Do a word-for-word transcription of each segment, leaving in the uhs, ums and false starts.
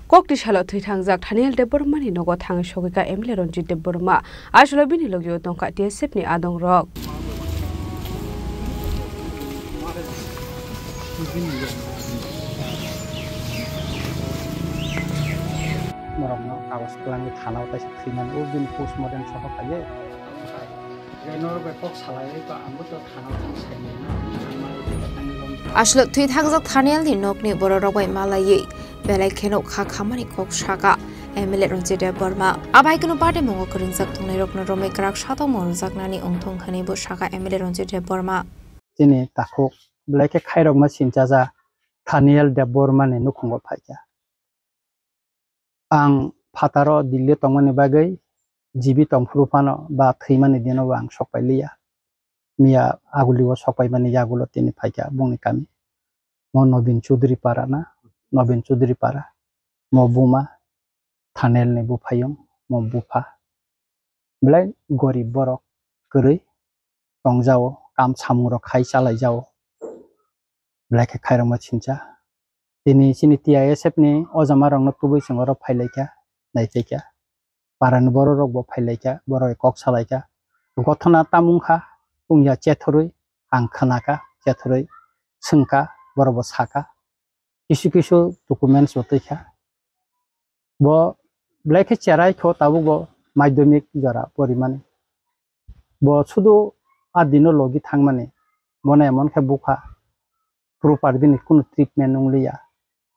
Kokni salo thwi thangjak Thaniel Debbarmani nogo thangwi sogwikha M L A Ranjit Debbarma. Aswkno bini logio tongkha T S F ni adongrok. Borokno kagoj kwlangwi thanao taisa thwimani, o bini postmortem sohor khaye. Aswk thwi thangjak Thaniel ni nokni bororok bai malaiwi belai kheno kha khamani kok saka M L A Ranjit Debbarma. Abai kheno party mungo kwrwngjak tongnairokno romwi kwrak satokma rwjaknani wngthong hwnwi bo saka M L A Ranjit Debbarma. Chini takhuk belai khe khairokma sinchaja Thaniel Debbarma ni nukhungo phaikha. Ang phataro Delhi tongmani bagwi G B tongphuru phano ba thwimani dinobo ang sokpai liya. Miya agulio sokpaimani yagulo tini phaikha bongni kami. Mo Nobin Chaudhary para na, Nobin Chaudhary para. Mo buma Thaniel ni buphayung, mo bupha. Belai gorib borok kwrwi tongjao, kam samungrok khai chalaijao. Belai khe khairokma sincha. Tini chini T I S F ni o jamarokno tubui chwng oro phailaikha, naiphaikha. Parani bororokbo phailaikha, borok kok salaikha. Gothona tamung kha, wngya chethorwi ang khnakha, chethorwi swngkha, borokbo sakha. Kisu kisu documents bo twi kha. Bo belai khe cherai kho tabukbo madhyamik jora porimani. Bo sudu a dino logi thangmani. Bono emon khe bukha, proper bini kunu treatment wng liya.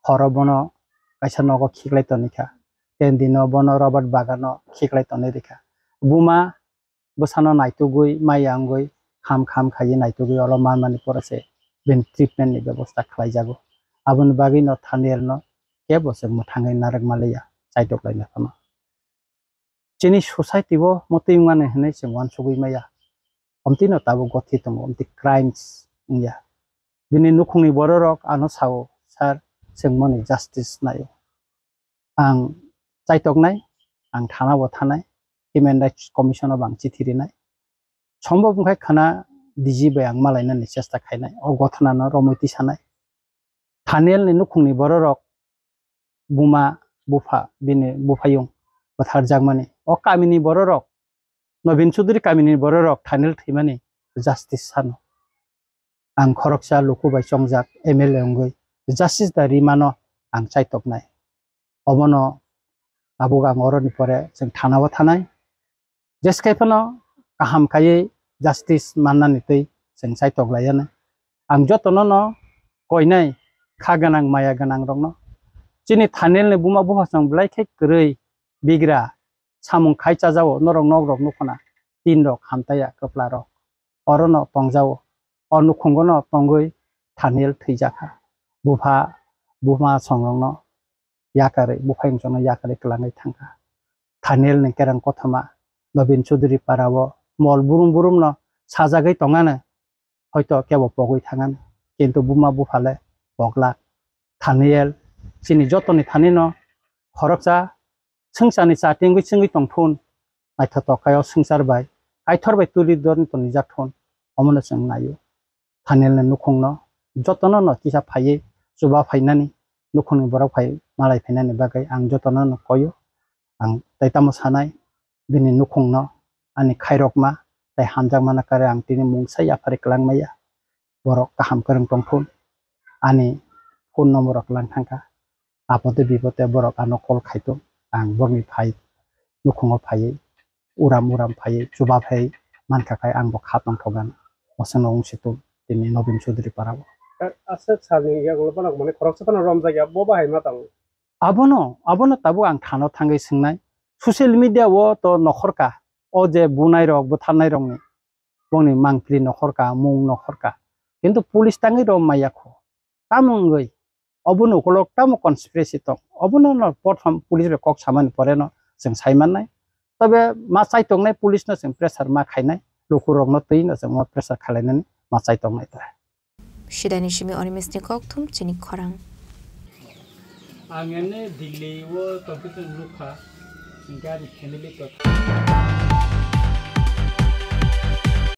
Horo bono kaisa nogo khiklai toni kha. Ten dino bono rubber bagano khiklai toni rikha. Buma bwsano naitugwi, maya wngwi, kham kham khaiwi naitugwi olo manmani pore se bini treatment ni bebosta khlaijago. Aboni bagwi no Thaniel no kebo se mwthangwi narwk maliya, chaitok laina phano. Chini society o mwtwi wngmani hinwi chwng uansugwi maya. Omtwi no tabuk gothi tongo, omtwi crimes wngya. Bini nukhungni bororok ano sao, "Sir, chwng moni justice naio." Ang chaitoknai, ang thana bo thanai, Human Rights Commission o bo ang chithi rinai. Sombhob wngkha khana D G bai ang malainani chesta khainai, o gothana no romwi tisanai. Thaniel ni nukhungni bororok buma, bupha, bini buphayung bwtharjakmani, o kamini bororok, Nobin Chaudhary kamini bororok Thaniel thwimani justice sano. Ang khoroksa luku bai chongjak M L A wngwi justice da rimano ang chaitoknai. Obono tabuk ang oroni pore chwng thanao thanai. Jeskai phano kaham khaiwi justice mannani twi chwng chaitok laiyanai. Ang jotono no koinai kha gwnang maya gwnang rokno. Chini Thaniel ni buma bupha chwng belai khe kwrwi bigra samung khai chajao, norok nok rok nukhuna, tin rok, hamtaiya, kwpla rok. Oro no tongjao. O nukhungo no tongwi Thaniel thwijakha. Bupha, buma songrokno yakarwi, buphayung chwngno yakarwi kwlangwi thangkha. Thaniel ni kereng kothoma Nobin Chaudhary para o mol burum burum no sajagwi tongano, hoito kebo pogwi thangano, kintu buma bupha le poglak. Thaniel chini jotoni thani no khoroksa swngcharni cha tingwi chwngwi tongthun, naithotok khaio swngchar bai, Kaitor bai tuli dorni tonijak thun, omono chwng naio. Thaniel ni nukhungno jotono no kisa phaiwi chuba phainani, nukhungni borok phai malai phainani bagwi ang jotono no koio. Ang tei tamo sanai, bini nukhungno ani khairokma tei hamjakmano kare ang tini mungsa yaphari kwlangmaya. Borok kaham kwrwng tongthun, ani phone number rok lang thangkha. Apode bipode borok ano call khaitong, ang borokni phai nukhungo phaiwi uram uram phaiwi chuba phaiwi mankha khai ang bo kha tongthokgana. Osano wng situng tini Nobin Chaudhary para o. Aswk salni yagulo bono mane khoroksa phano romjakya, bo bahai ma tongo? Abono, abono tabuk ang thano thangwi swngnai. Social media o to nokhorka, o je bunai rok, bwtharnai rokni, bongni mangpili nokhorka, mung nokhorka. Kintu police tangwi rom maya kho. Tamo wngwi, obono ukolok tamo conspiracy tong. Obono no prothom police bai kok samani pore no chwng sai mannai. Tobe ma chai tongnai police no chwng pressure ma khainai. Lukurokno twi no chwng ma pressure khalainani ma chai tongnai ta. Sidani simi Animesh ni kokthum chini khorang. Ang ene Delhi o tongkhe chwng nukha, hingkhe ani family to.